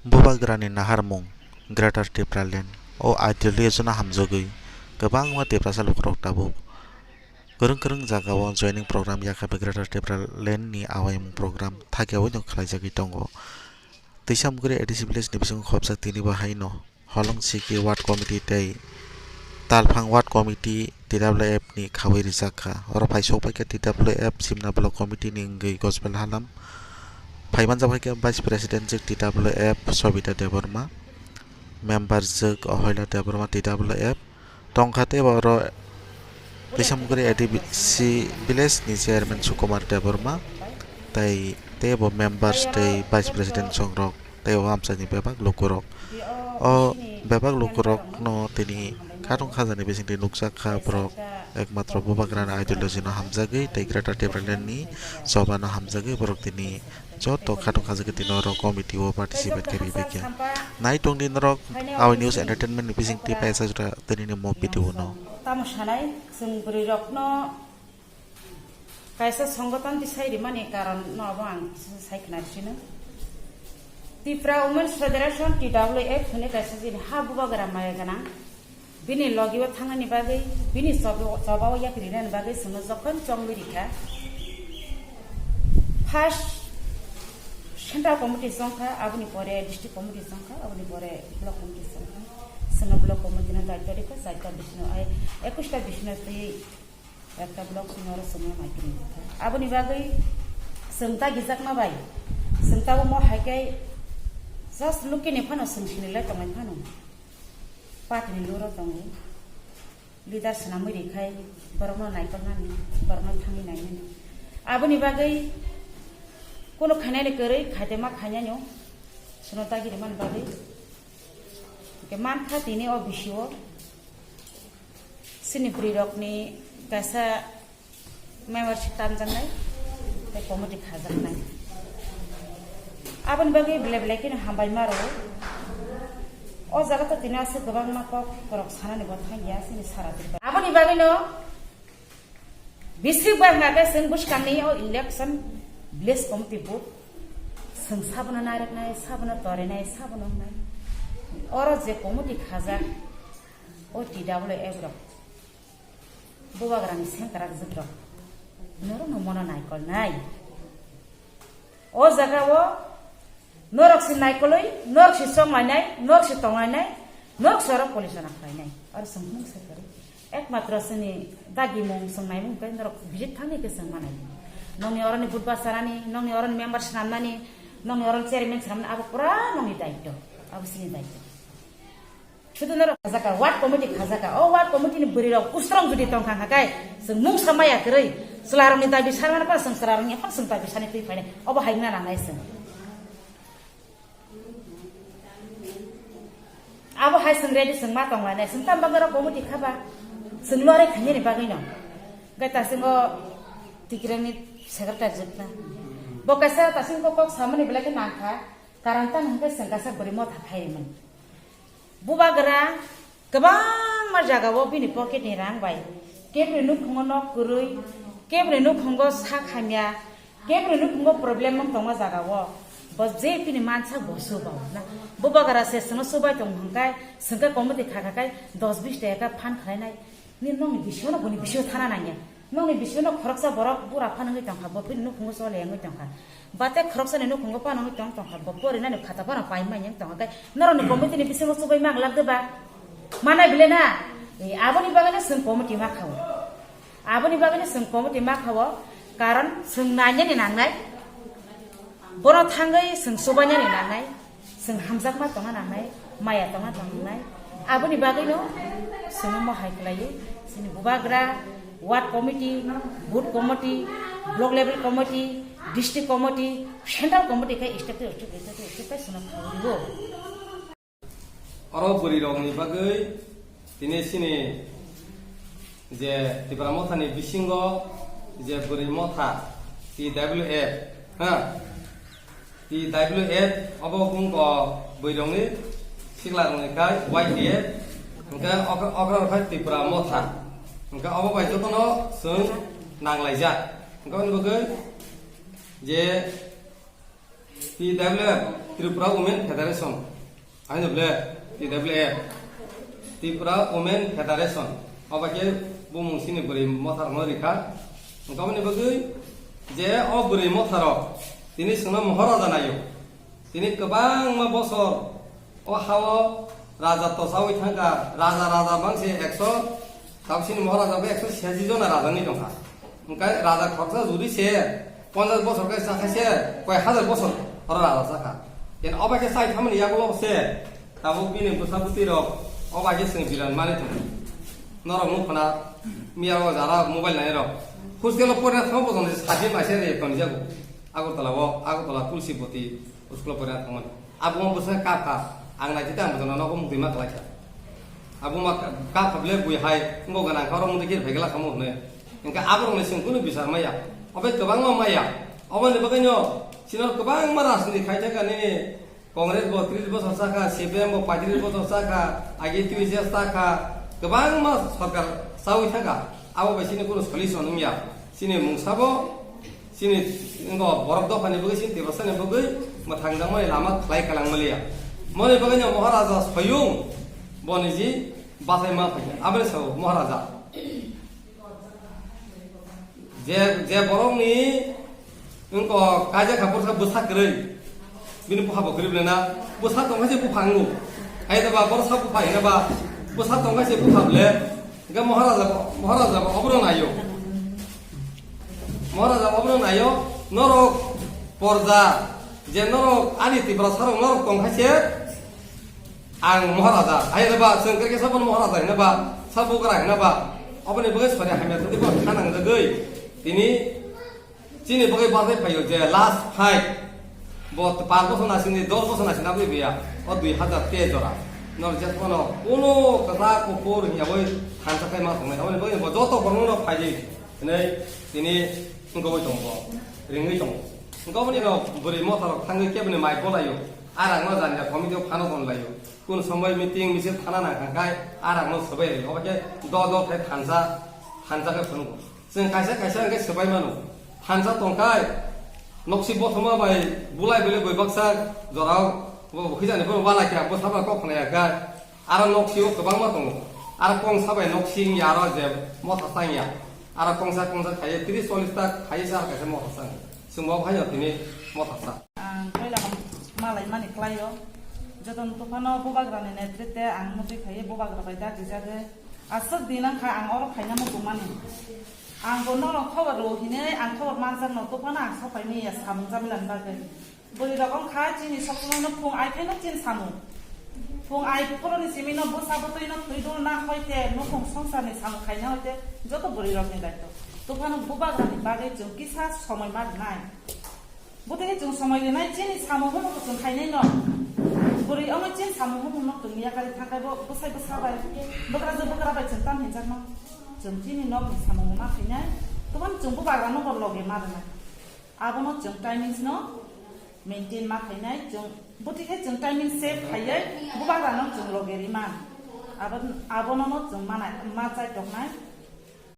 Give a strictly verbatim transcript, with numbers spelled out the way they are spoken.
Bubagrani naharmung Greater Tipraland o ideology no hamjagwi kwbangma Tiprasa lukurok tabuk kwrwng kwrwng jagao joining program yakha bai Greater Tipraland ni awaimung program thakiyaui no khlaijagwi tongo. Twisamukri A D C village ni bisingo khopjak tini bo haino Holong Siki Ward Committee tei Talphang Ward Committee T W F ni khaui rijak kha. Oro phai sok bai khe T W F Simna Block Committee ni wngwi Gospel Halam. Phai manjak bai khe Vice President jwk T W F Sobita Debbarma, member jwk Ahoila Debbarma T W F tongkha tei oro Twisamukri A D C village ni chairman Sukumar Debbarma tei teibo members tei vice president songrok tei o amchaini bebak lukurok. O bebak lukurokno tini khatong khajani bisingtwi nukjak kha borok ekmatro Bubagrani ideology no hamjagwi tei Greater Tipraland ni choba no hamjagwi borok tini joto khatong khajagwi tini oro committee o participate khe ribaikha. Nai tongdi norok Aoi News Entertainment ni bisingtwi paisa jora tini ni mo video no. Tamo sanai, chwng bwrwi rokno kaisa songoton tisai rimani karon no abo ang kisa sai khna sino. Tipra Women's Federation, T W F hwnwi kaisa jini ha Bubagra maya gwnang. Bini logi o thangnani bagwi, bini choba, choba o yak rinani bagwi chwngno jokhon chongwi rikha. First Central Committee chongkha, aboni pore District Committee chongkha, aboni pore Block Committee chongkha. Chwngno Block Committee no daityo rikha, chaita bisino ai, ekusta bisino twi ekta block sino oro chwngno naikhe rikha. Aboni bagwi chwng ta gijakma bai, chwng ta omo hai khe just lukini phano chwng sinilai tongnai phano. Party ni luro tongo. Leader swnamwi rikhai borokno naikolnani, borokno thangwi nainani. Aboni bagwi kunu khainani kwrwi khaitema khainanio chwngno dagi rimani bagwi. Hwnkhe mankha tini o bisio chini bwrwirokni kaisa membership tanjaknai tei committee khajaknai. Aboni bagwi belai belai kheno hambai ma rwo. O jaga to tini aswk kwbangma kok borok sanani bo thangya chini sara Tripura. Aboni bagwino bisik bai hwnkha khe chwng bwskangni o election village committee vote chwng sabono narwknai, sabono torinai, sabono wngnai. Oro je committee khajak o T W F rok. Bubagrani sengkrak jwkrok norokno mono naikolnai. O jagao norok se naikolwi, norok se chonglainai, norok se tonglainai, norok se oro police-o nakhlainai. Aro chwng phunuk sai kwrwi. Ekmatro chwngni dagimung, chwng naimung khe norok visit thangni khe chwng manai. Nokni oroni budbar sanani, nokni oroni member swnamnani, nokni oroni chairman swnamnani abo pura nokni daityo. Abo chini daityo. Sudu norok khajaka, ward committee khajaka. O ward committee ni bwrwi rok kustrong jodi tongkha hwnkha khe, chwng mungsa maya kwrwi, chwla rokni dabi sanmani phano chwng chwla rokni ekhon chwng dabi sani twi phainai. Obo hai wngna nangnai chwng. Abo hai chwng ready chwng ma tonglainai. Chwng tamo bagwi oro committee khaba. Chwng lore khainani bagwi no. Hwnkhe ta chwng o Tikirani secretary jwkna. Bo kaisa ta chwng kok kok samani belai khe nangkha. Karon tamo hwnkhe chwng kaisa bwrwi motha khaimani. Bubagra kwbangma jagao bini pocket ni rang bai kebri nukhungo nok kwrwi, kebri nukhungo sak hamya, kebri nukhungo problem wng tongma jagao bo je bini mansak bo subao na. Bubagra se chwngno subai tong hwnkhe, chwngkhe committee khakha khai dos bis taka phan khlainai. Ni nokni bisingo no boni bisingo thana nangya. Nokni bisingo no khoroksa borok bura phano wngwi tongkha, bo bini nukhungo chole wngwi tongkha. Bate khoroksani nukhungo phano wngwi tong tongkha, bo porinani khata phano pai manya wng tongkha. Khe norokni committee ni bisingo chubai mang lak de ba? Manai bile na? E, aboni bagwino chwng committee ma khao. Aboni bagwino chwng committee ma khao, karon chwng nainani nangnai. Bono thangwi chwng chubainani nangnai, chwng hamjakma tongna nangnai, maya tongna tong nangnai. Aboni bagwino chwngno mo hai khlaiwi chini bubagra, ward committee, booth committee, block level committee, district committee, central committee khe step to step, step to step khe chwngno khlaiwi rio. Oro bwrwi rokni bagwi tini chini je Tipra Mothani bisingo je bwrwi motha T W F, ha, T W F obo wngkha bwrwi rokni sikla rokni khai Y T F, hwnkhe okra, okra rok khai Tipra Motha, hwnkhe obo bai jotono chwng nanglaijak, hwnkhe aboni bagwi je T W F Tripura Women Federation, haino ble T W F, Tripura Women Federation, oba khe bumung sini bwrwi motharokno rikha. Wngkha boni bagwi je o bwrwi motharok tini chwngno Moharaja naio. Tini kwbangma bosor o hao raja tosaui thangkha, raja, raja bangse ekso, tabsini Moharaja bo ekso sesi jona raja wngwi tongkha. Hwnkhe raja khoroksa juri se ponchas bosor khe chakha se koi hazar bosor oro raja chakha. Yen obai khe chai thamani yagulo se tabuk bini bwsa bwtwi rok obai khe chwng biran mani tongo. Norok nukho na miya o jara mobile nai rok. Hostel o porina thangma bojong se sadi maise re tonjago. Agartala o, Agartala Tulsiboti school o porina thangmani. Abo mo bwsa kapha, ang naitite ang bwsano nogo mukti ma khlaikha. Abo ma kapha ble bui hai, wngkha gana kha oro mukti khe phai gala khamu hwnwi. Hwnkhe aborokni chwng kunu bisar maya. Obo kwbangma maya. Oboni bagwino chini kwbangma rajniti khai thangkha nini Congress bo tris bosor chakha, C P M bo paitris bosor chakha, agi tris chakha, kwbangma sorkar chaui thangkha. Abo bai chini kunu solution wngya. Chini mungsabo Chini wngkha borok dophani bagwi, chini Tiprasani bagwi mwthangjakmani lama khlai kwlangmaliya. Moni bagwino Moharaja soyung bo niji bachai ma phaikha. Aboni sao Moharaja. Je, je borokni wngkha kaijak kha bwsa, bwsa kwrwi, bini bupha bo kwrwi bwlena, bwsa tongkha se bupha wngo. Hai da ba borok sa bupha hina ba, bwsa tongkha se bupha bwle. Hingke Moharaja bo, Moharaja bo oborok naio. Moharaja oborok naio, norok porja, je norok ani Tiprasarok norok tongkha se, ang Moharaja. Hai reba, chwng khe kesa bono Moharaja hina ba, sa bugra hina ba, oboni bagwi sori hamya tongwi bo kha nangjagwi, tini Chini bagwi bathai phaio je last fight bo par bosor nasini, dos bosor nasini aboni biya o dui hazar teis jora. Nor je kono kono kwchak kuphur hiya bai thansa khai ma tongnai. Aboni bagwi bo joto borokno phai di hinwi tini wngwi tongo, ringwi tongo. Wngkha boni rok bwrwi motha rok thangwi keboni mai bolaio, arang no jani committee o phano tonlaio. Kun somoi meeting misil thana nang khai arang no swbai ri. Obo khe do do khe thansa, thansa khe phunukgo. Chwng kaisa kaisa hwnkhe swbai mano. Thansa tongkhai, noksi bothoma bai bulai bele boi baksa jorao bo, bo khijani bono wala khe bo sabo kok khna ya kha. Aro noksi o kwbangma tongo. Aro kongsa bai noksi wngya aro je motha sa wngya. Aro kongsa kongsa khaiye tris chollis ta khaiye se aro kaisa motha sa wngya. Chwng bo phai no tini motha sa. Ang koila malai mani klaio. Joton tuphano bubagrani netrite ang mutwi khaiye bubagra bai dagi jagwi. Aswk din wngkha ang oro phaina muchungmani. Ang bo norok khobor rw hinwi ang khobor manjakno, tuphano ang sokphaimani ya samung jamilani bagwi. Bwrwi rok wngkha chini soksomaino phung ai phaino chini samung. Phung ai phoroni simino bwsa bwtwino thwidulna hoite nukhung songsarni samung khaina hoite joto bwrwi rokni daitw. Tuphano bubagrani bagwi chwng kisa somoi ma rwnai. Bwtwi chwng somoi rinai chini samung humung chwng khainai no. Bwrwi wngwi chini samung humung no chwng yakari thangkhai bo bwsai bwsa bai, bwkrajwk bwkra bai chwng tam hinjakno. Chwng chini nokni samung ma khainai, tobon chwng bubagra no bo loge ma rwnai. Abono chwng timings no maintain ma khainai, chwng bwtwi khe chwng timing save khaiwi bubagra no chwng loge ri man. Abo, abono no chwng ma nai, ma chai toknai.